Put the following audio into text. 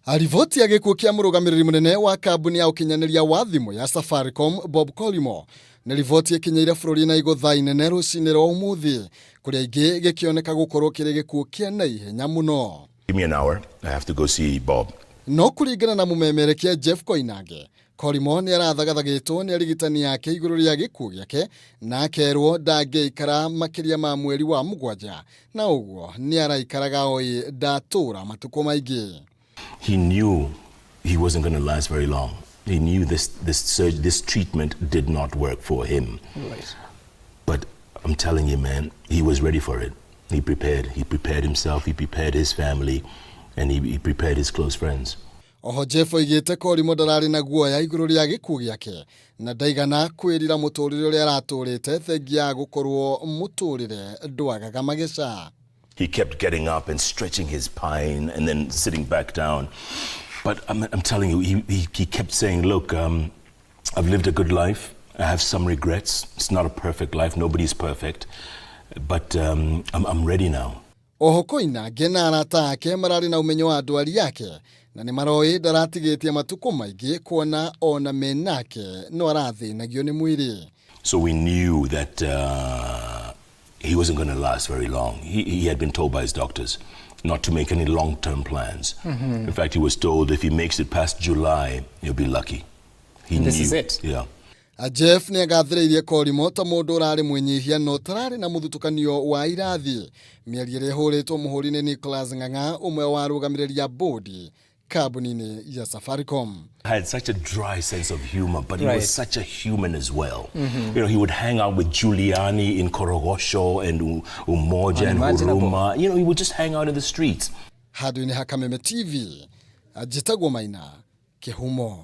Riboti ya gĩkuũ kĩa mũrũgamĩrĩri mũnene wa kambuni ya ũkinyanĩria wa thimũ ya Safaricom Bob Collymore nĩ riboti ĩkinyĩire bũrũri na igũtha inene rũcinĩ rwa ũmũthĩ, kũrĩa aingĩ gĩkĩoneka gũkorwo kĩrĩ gĩkuũ kĩa naihenya mũno. Give me an hour. I have to go see Bob. No kũringana na mũmemerekia Jeff Koinange, Collymore nĩ arathagathagĩtwo nĩ arigitani ake igũrũ rĩa gĩkuũ gĩake na akerwo ndangĩikara makĩria ma mweri wa 7, na ũguo nĩ araikaraga oĩ ndatũra matukũ maingĩ. He knew he wasn't going to last very long. He knew this treatment did not work for him. But I'm telling you, man, he was ready for it. He prepared. He prepared himself. He prepared his family, and he prepared his close friends. Oho Jeff oigĩte Collymore ndararĩ na guoya igũrũ rĩa gĩkuũ gĩake na ndaigana kwĩrira mũtũrĩre ũrĩa aratũrĩte, thengia ya gũkorwo mũtũrĩre ndwagaga mageca. He kept getting up and stretching his spine and then sitting back down. But I'm telling you, he kept saying, "Look, I've lived a good life. I have some regrets. It's not a perfect life. Nobody's perfect. But I'm ready now." Oho Koinange na arata ake mararĩ na ũmenyo wa ndwari yake na nĩ maroĩ ndaratigĩtie matukũ maingĩ, kuona ona menake no arathĩnagio nĩ mwĩrĩ. So we knew that he wasn't going to last very long. He had been told by his doctors not to make any long-term plans. In fact, he was told if he makes it past July, he'll be lucky. He This knew. is it. Yeah. Jeff nĩ agathĩrĩirie Collymore ta mũndũ ũrarĩ mwĩnyihia no ũtararĩ na mũthutũkanio wa irathi. Mĩario ĩrĩa ĩhũrĩtwo mũhũri nĩ Nicholas Ng'ang'a, ũmwe wa arũgamĩrĩri a bodi kambuni-inĩ ya Safaricom. Had such a dry sense of humor, but he was such a human as well. He would hang out with Juliani in Korogocho and Umoja and Unimaginable. Huruma. He would just hang out in the streets. Handũ-inĩ ha Kameme TV, njĩtagwo Maina Kĩhumo.